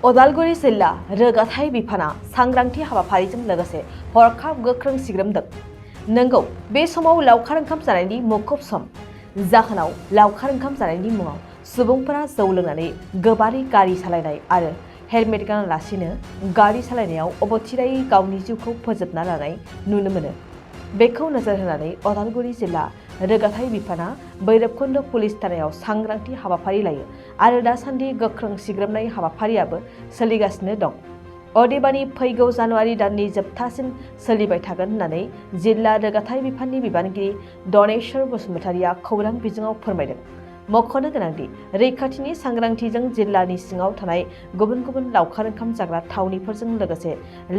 उदालगुरि जिल्ला रोगाथाइ बिफाना सांग्रांथि हाबाफारिजों लोगोसे हरखाब गोख्रों सिग्रोमदों। नंगौ, बे समाव लावखार ओंखाम जानायनि मुखुब सम। जाहोनाव लावखार ओंखाम जानायनि मुङाव सुबुंफोरा जौ लोंनानै गोबारै गारि सालायनाय आरो हेलमेट गानालासिनो गारि सालायनायाव अबथिरायै गावनि जिउखौ फोजोबना लानाय नुनो मोनो। बेखौ नोजोर होनानै उदालगुरि जिल्ला रोगाथाइ बिफाना भैरबकुन्द पुलिस थानायाव सांग्रांथि हाबाफारि लायो आरो दासान्दि गोख्रों सिग्रोमनाय हाबाफारियाबो सोलिगासिनो दं। अदेबानि फैगौ जानुवारि दाननि जोबथासिम सोलिबाय थागोन होननानै जिल्ला रोगाथाइ बिफाननि बिबानगिरि दनेश्वर बसुमतारिया खौरां बिजोङाव फोरमायदों। मख'नो गोनांदि रैखाथिनि सांग्रांथिजों जिल्लानि सिङाव थानाय गुबुन गुबुन लावखार ओंखाम जाग्रा थावनिफोरजों लोगोसे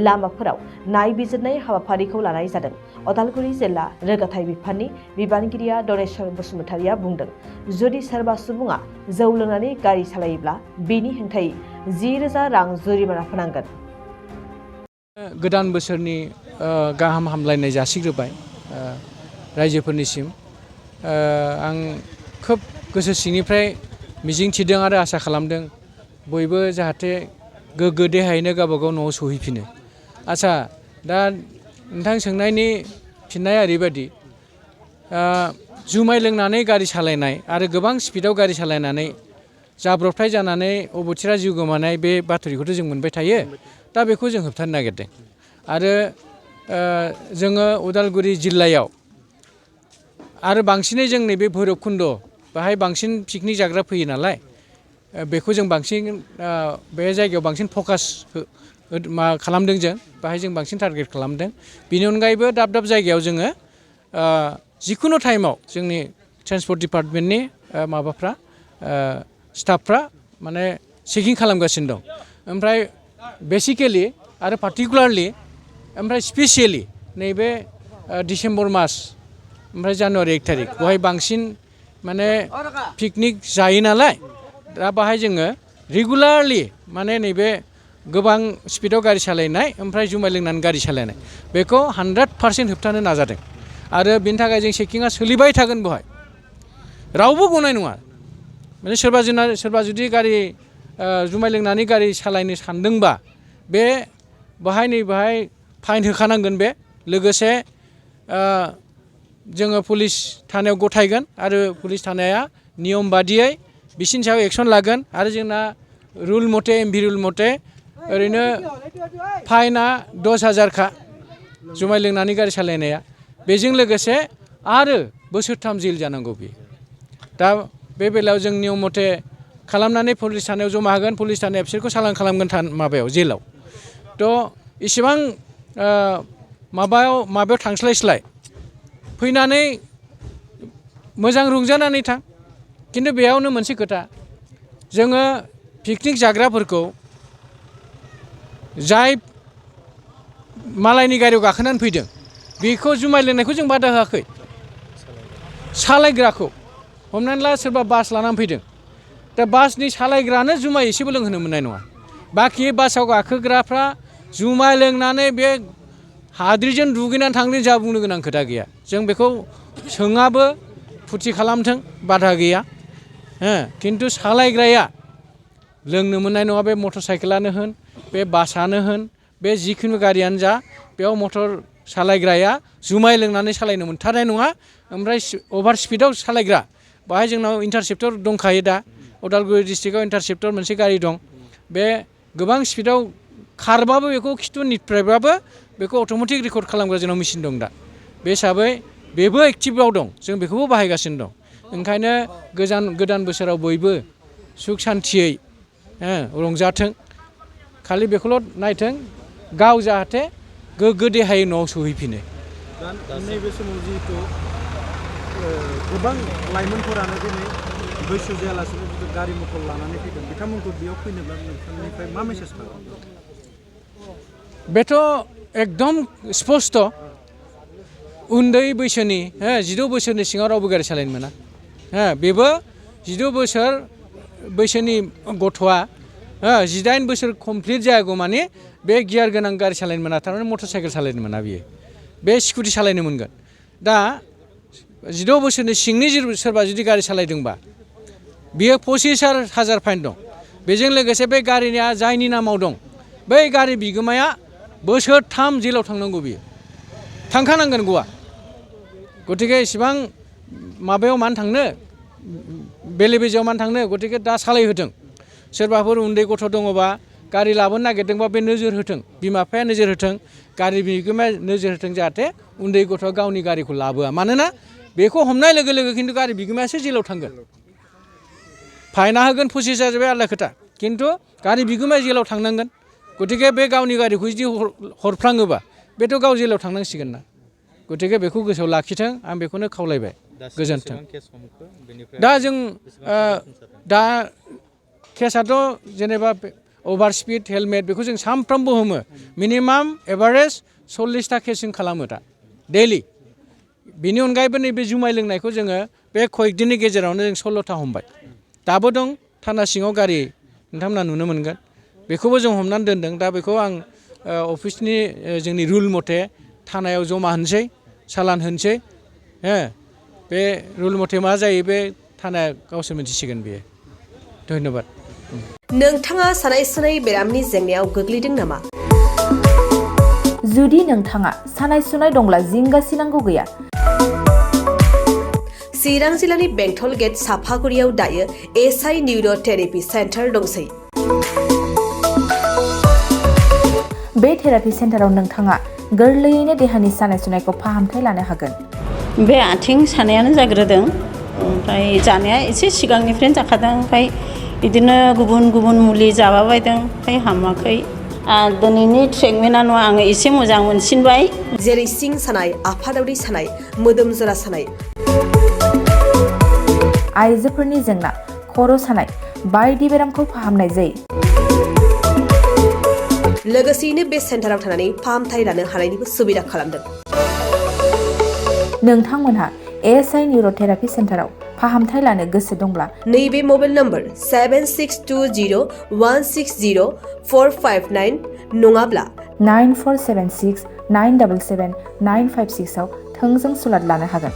लामाफोराव नायबिजिरनाय हाबाफारिखौ लानाय जादों। उदालगुरि जिल्ला रोगाथाइ बिफाननि बिबानगिरिया दनेश्वर बसुमतारिया बुंदों, जुदि सोरबा सुबुङा जौ लोंनानै गारि सालायोब्ला बेनि हेंथायै 10,000 रां जुरिमाना फोनांगोन। गोदान बोसोरनि गाहाम हामलायनाय जासिग्रोबाय रायजोफोरनिसिम। आं खोब गोसो सिंनिफ्राय मिजिंथिदों आरो आसा खालामदों बयबो जाहाथे गोग्गो देहायैनो गावबागाव न'आव सहैफिनो। आच्छा, दा नोंथां सोंनायनि फिननाया ओरैबायदि, जुमाय लोंनानै गारि सालायनाय आरो गोबां स्पिडआव गारि सालायनानै जाब्रबथाय जानानै अबथिरा जिउ गोमानाय बे बाथ्राखौथ' जों मोनबाय थायो। दा बेखौ जों होबथानो नागिरदों आरो जोङो उदालगुरि जिल्लायाव आरो बांसिनै जोंनि बे भैरबकुन्द बाहाय बांसिन पिकनिक जाग्रा फैयो नालाय, बेखौ जों बांसिन बे जायगायाव बांसिन फकास खालामदों जों, बाहाय जों बांसिन टारगेट खालामदों। बेनि अनगायैबो दाब दाब जायगायाव जोङो जिखुनु टाइमाव जोंनि ट्रेन्सपर्ट डिपार्टमेन्टनि माबाफ्रा स्टाफफ्रा माने चेकिं खालामगासिनो दं। ओमफ्राय बेसिकेलि आरो पार्टिकुलारलि ओमफ्राय स्पेसियेलि नैबे डिसेम्बर मास ओमफ्राय जानुवारि 1 तारिख बेवहाय बांसिन माने पिकनिक जायो नालाय, दा बाहाय जोङो रेगुलारलि माने नैबे गोबां स्पिडआव गारि सालायनाय ओमफ्राय जुमाय लोंनानै गारि सालायनाय बेखौ 100% होबथानो नाजादों आरो बेनि थाखाय जों चेकिंआ सोलिबाय थागोन। बेवहाय रावबो गनाय नङा। माने सोरबा जुदि गारि जुमाय लोंनानै गारि सालायनो सानदोंबा बे बाहाय फाइन होखानांगोन। बे लोगोसे जोङो पुलिस थानायाव गथायगोन आरो पुलिस थानाया नियम बादियै बिसिनि सायाव एक्सन लागोन आरो जोंना रुल मथे एमभि रुल मथे ओरैनो फाइना 10,000 जुमाय लोंनानै गारि सालायनाया, बेजों लोगोसे आरो बोसोरथाम जेल जानांगौ। बे दा बे बेलायाव जों नियम मथे खालामनानै पुलिस थानायाव जमा होगोन, पुलिस थानाया बिसोरखौ सालान खालामगोन माबायाव जेलाव। थ' इसेबां माबायाव थांस्लायस्लाय फैनानै मोजां रंजानानै थां। खिन्थु बेयावनो मोनसे खोथा, जोङो पिकनिक जाग्राफोरखौ जाय मालायनि गारियाव गाखोनानै फैदों बेखौ जुमाय लोंनायखौ जों बादा होआखै। सालायग्राखौ हमनानै ला सोरबा बास लानानै फैदों, दा बासनि सालायग्रानो जुमाय एसेबो लोंहोनो मोननाय नङा। बाखि बासाव गाखोग्राफ्रा जुमाय लोंनानै बे हाद्रिजों दुगैनानै थांनो जा बुंनो गोनां खोथा गैया। जों बेखौ सोङाबो, फुरथि खालामथों, बाधा गैया। खिन्थु सालायग्राया लोंनो मोननाय नङा। बे मटर साइकेलानो होन, बे बासानो होन, बे जिखुनु गारियानो जा, बेयाव मटर सालायग्राया जुमाय लोंनानै सालायनो मोनथारनाय नङा। ओमफ्राय अभार स्पिडआव सालायग्रा बाहाय जोंनाव इन्टारसेप्टर दंखायो। दा उदालगुरि डिस्ट्रिक्टआव इन्टारसेप्टर मोनसे गारि दं। बे गोबां स्पिडआव खारबाबो बेखौ खिथुनिफ्रायबाबो बेखौ अट'मेटिक रेकर्ड खालामग्रा जोंनाव मेसिन दं। दा बे हिसाबै बेबो एक्टिभआव दं, जों बेखौबो बाहायगासिनो दं। ओंखायनो गोदान बोसोराव बयबो सुख सान्थियै रंजाथों। खालि बेखौल' नायथों, गाव जाहाथे गोग्गो देहायै न'आव सहैफिनो। नैबे समाव जिहेतु गोबां लाइमोनफोरानो दिनै बैसो जायालासिनो गारि मथर लानानै फैदों, बिथांमोनखौ बेयाव फैनोब्ला नोंथांनिफ्राय मा मेसेज थागोन? बेथ' एकदम स्पस्ट'। उन्दै बैसोनि 16 बोसोरनि सिङाव रावबो गारि सालायनो मोना। बेबो 16 बोसोर बैसोनि गथ'आ 18 बोसोर कमप्लिट जायागौ माने बे गियार गोनां गारि सालायनो मोना, थारमाने मटर साइकेल सालायनो मोना। बियो बे स्कुटि सालायनो मोनगोन। दा 16 बोसोरनि सिंनि सोरबा जुदि गारि सालायदोंबा बियो 25,000 फाइन दं। बेजों लोगोसे बे गारिया जायनि नामाव दं बै गारि बिगोमाया बोसोरथाम जेलाव थांनांगौ बियो थांखानांगोन गवा गतिके इसेबां माबायाव मानो थांनो बेले बेजेयाव मानो थांनो गतिके दा सालायहोथों सोरबाफोर उन्दै गथ' दङबा गारि लाबोनो नागिरदोंबा बे नोजोर होथों बिमा बिफाया नोजोर होथों गारि बिगोमाया नोजोर होथों जाहाथे उन्दै गथ'आ गावनि गारिखौ लाबोआ मानोना बेखौ हमनाय लोगो लोगो खिन्थु गारि बिगोमायासो जेलाव थांगोन फाइना होगोन 25,000 बे आलादा खोथा खिन्थु गारि बिगोमाया जेलाव थांनांगोन गतिके बे गावनि गारिखौ जुदि हरफ्लाङोबा बेथ' गाव जेलाव थांनांसिगोन ना गतिके बेखौ गोसोआव लाखिथों आं बेखौनो खावलायबाय गोजोन्थों दा जों दा केसाथ' जेनेबा अभार स्पिड हेलमेट बेखौ जों सानफ्रामबो हमो मिनिमाम एभारेज 40टा केसिं खालामो दा डेलि बेनि अनगायैबो नैबे जुमाय लोंनायखौ जोङो बे कয়েকदिननि गेजेरावनो जों 16टा हमबाय दाबो दं थाना सिङाव गारि नोंथांमोना नुनो मोनगोन बेखौबो जों हमनानै दोनदों दा बेखौ आं अफिसनि जोंनि रुल मथे थानायाव जमा होनोसै सालान होनोसै बे रुल मथे मा जायो बे थानाया गावसोर मिथिसिगोन बेयो धन्यबाद नोंथाङा सानाय सुनाय बेरामनि जेंनायाव गोग्लैदों नामा जुदि नोंथाङा सानाय सुनाय दंब्ला जिंगासिनांगौ गैया चिरां जिल्लानि बेंटल गेट साफागुरियाव दायो एसआइ निउर' थेरापि सेन्टार दंसै बे थेरापि सेन्टाराव नोंथाङा गोरलैयैनो देहानि सानाय सुनायखौ फाहामथाय लानो हागोन बे आथिं सानायानो जाग्रोदों ओमफ्राय जानाया एसे सिगांनिफ्रायनो जाखादों ओमफ्राय बिदिनो गुबुन गुबुन मुलि जाबाबायदों ओमफ्राय हामाखै दिनैनि ट्रिटमेन्टआ आङो एसे मोजां मोनसिनबाय जेरै सिं सानाय आफादावरि सानाय मोदोम जरा सानाय आइजोफोरनि जेंना खर' सानाय बायदि बेरामखौ फाहामनाय जायो लोगोसेयैनो बे सेन्टाराव थानानै फाहामथाय लानो हानायनिबो सुबिदा खालामदों नोंथांमोनहा एएसआइ निउर' थेरापि सेन्टाराव फाहामथाय लानो गोसो दंब्ला नैबे मबाइल नम्बर 7620160459 नङाब्ला 9476977956 आव थोंजों सुलाद लानो हागोन